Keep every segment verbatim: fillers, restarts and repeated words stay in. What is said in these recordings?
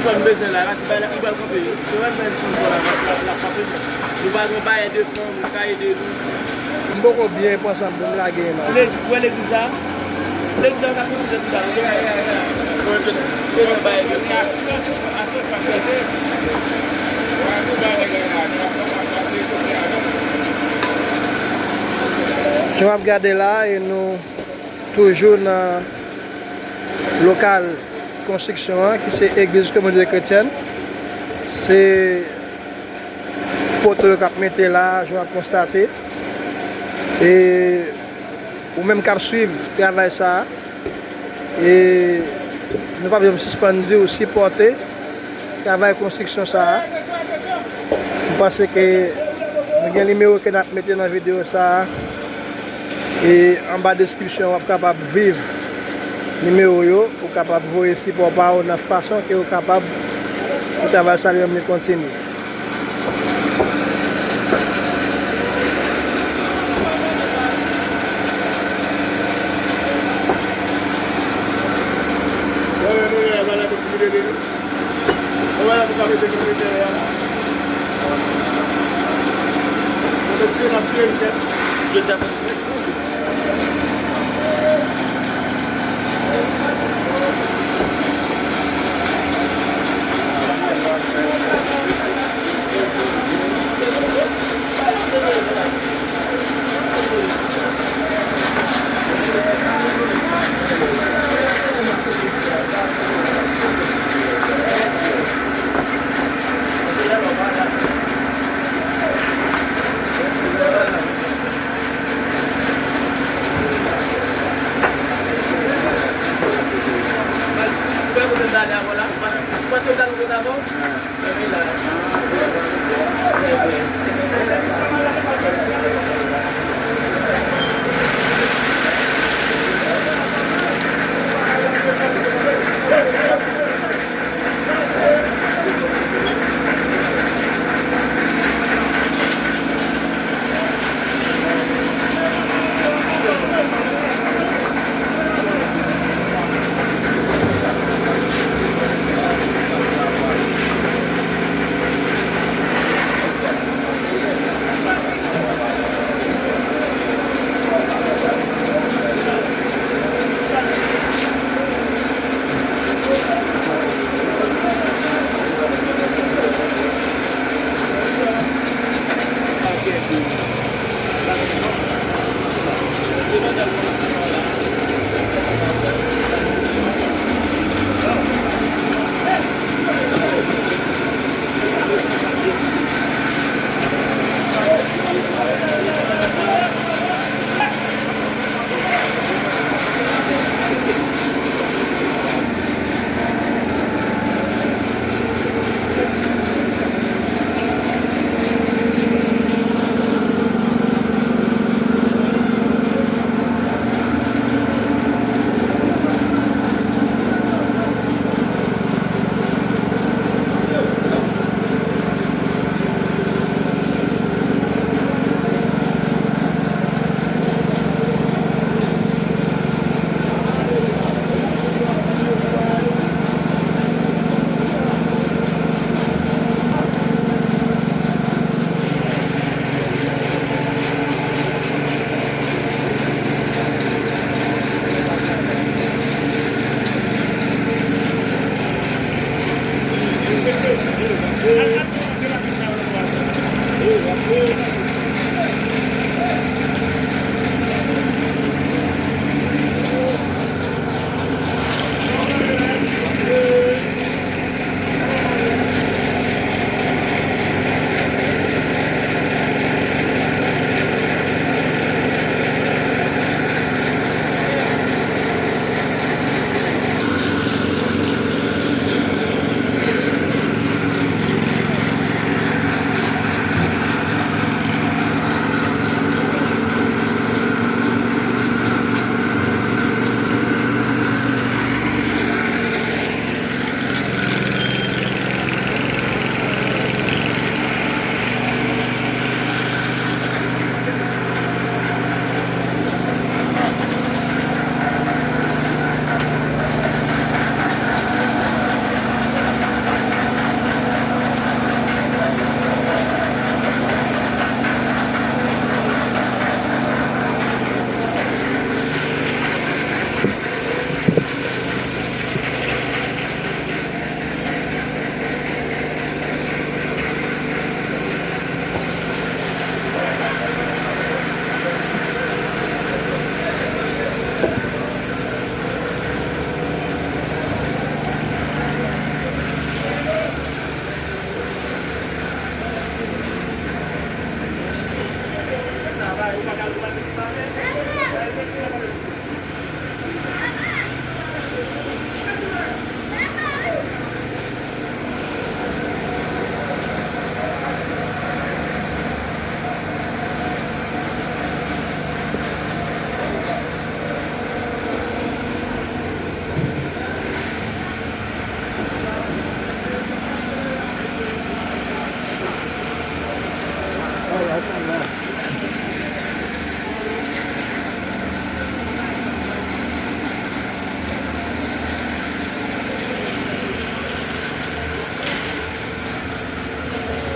Sa m bezwen la, la, se bay la, li pral kanpe. Se wè m fè sponsor la, la, la, la kanpe. Nou pa gen bagay de fon, nou ka ede nou. M poko byen pran sa m pou m lage nan. Legliz, wè legliz sa? Legliz sa ka konsidere tout bagay. Wè, bezwen, bezwen bagay de fon. Jan w ap gade la, e nou toujou nan lokal konstriksyon an, ki se Egliz Kominote Kretyèn. Se poto yo k ap mete la, jan w ap konstate. E ou menm k ap swiv travay sa a, e nou p ap janm sispann di w sipòte travay konstriksyon sa a. M panse ke nou gen nimewo ke n ap mete nan videyo sa a. E anba deskripsyon, w ap kapab viv nimewo yo, ou kapab voye sipò pa w nan fason ke w kapab pou travay sa li menm li kontinye.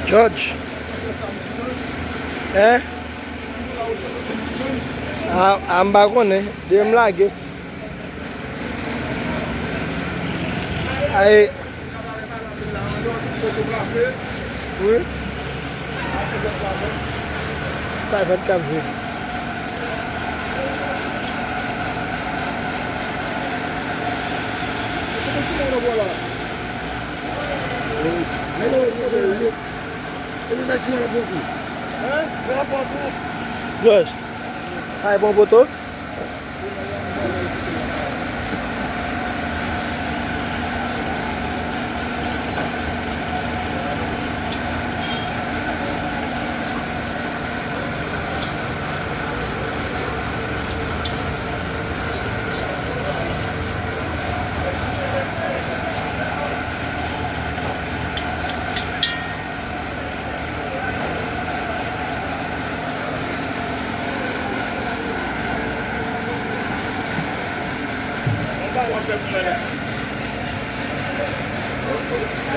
Jòj. Hein? A, a, m pa konnen. Demen m lage. Ay. Wi. Private k ap jwe. Jòj, sa e bon poto?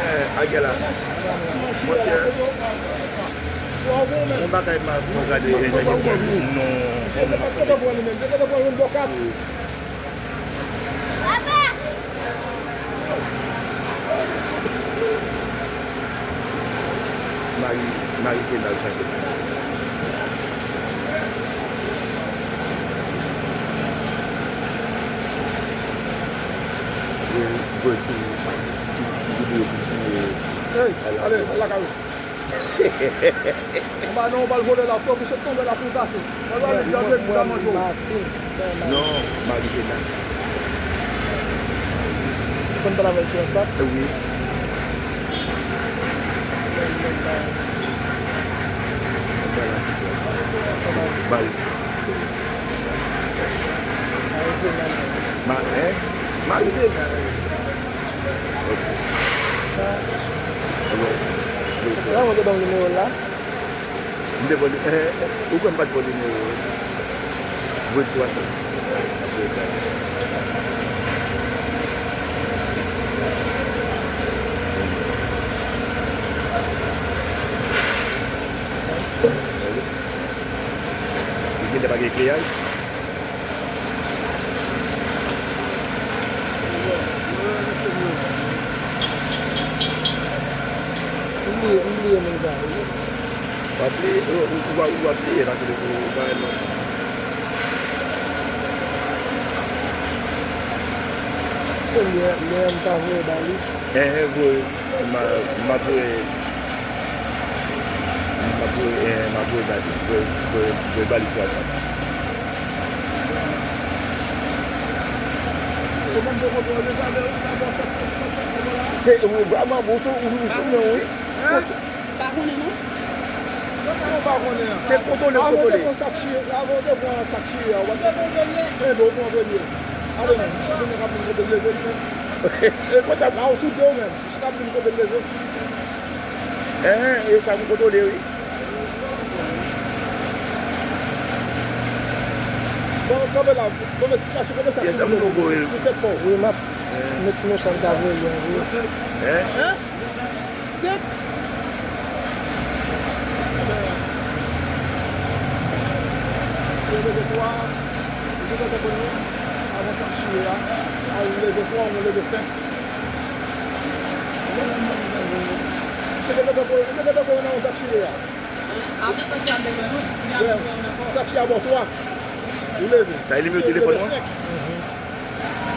Eh, Agela, monchè, yon bagay m ap gade, non, Mari, Mari Senal chante. Voye, voye ti, ti, ti videyo pou ti. Hey, ale, al lakay ou. Anba non, w pral vole la, tou, misye tonbe la, tou kase. Mwen, mwen, mwen, mwen, Martin, mwen, Martin. Non, Marijena. Ou konn pale avè l sou WhatsApp? Wi. Mari. Ma, hein? Marijena. Ok. Sa, sa, ou te ban m nimewo l la? M te ba w, eh, ou kwè m pa t ba w nimewo? Voye sou WhatsApp. Li genlè pa gen ekleyaj. M bliye, m bliye moun sa yo. W ap bliye, ou, ou, ou, ou ap bliye paske ou, ou pa renmen. Se lè, lè m ta voye ba li. Enhen, voye. M a, m ap voye, m ap voye, eh, m ap voye ba li, voye, voye, voye ba li sou WhatsApp. Se, wi, vrèman, bon, sou, wi, sou mwen, wi. Pa konnen, non? Sa w pa konnen an. Se kontwole, kontwole. Avan w te pran sak chiye, avan w te pran sak chiye a, w pa t konnen. Enben, w pran premye. Ale non, misye konnen k ap vin kote l leve li menm. E konsa. La, ou sou do w menm. Misye k ap vin kote l leve. Enhen, e sa pou kontwole, wi. Bon, kanpe la, kanpe, sitiyasyon, kanpe sa. Yes, m nou voye l. Pou tèt pa w. Wi, m ap met mesaj m ta voye l an, wi. Hein? Hein? Senk. Leve twa, ou te konn konn nou, avan sak chiye a, al leve twa, ou leve senk. Se te konn konn, se te konn konn nan sak chiye a. Apre sak chiye a, sak chiye a bò twa, ou leve. Sa e nimewo telefòn mwen? Senk.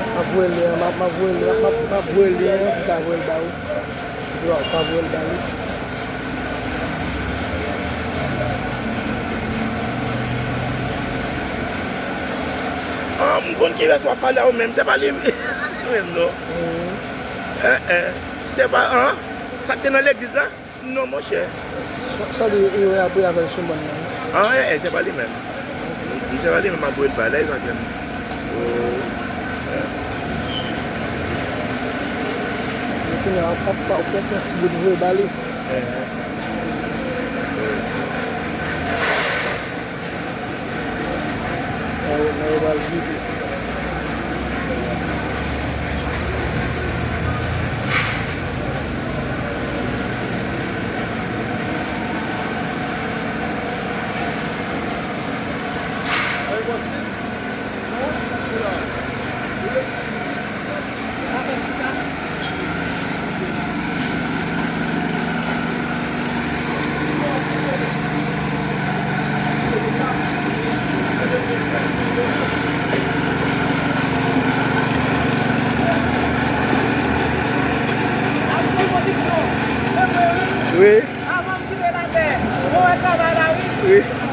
M ap voye lyen an, m ap, m ap voye lyen an, m ap, m ap voye lyen an, m ka voye l ba ou. Ou ka voye l ba li. Ah, m konn kilès w ap pale a ou menm, se pa li menm non. Eh, eh. Se pa, ah, sa k te nan legliz la? Non, monchè. Sa, sa li, li wè apre avè l sou mòn nan. Ah, eh, eh, se pa li menm. Se pa li menm, m ap voye l ba l, la, li pa jwenn. Oh, eh. Epi, kounye a, w ap, w ap fè, fè ti bout voye ba li. Eh, eh. Nan yo, nan yo pral vide. Wi. Avan m kite latè, mwen wè travay la, wi. Wi.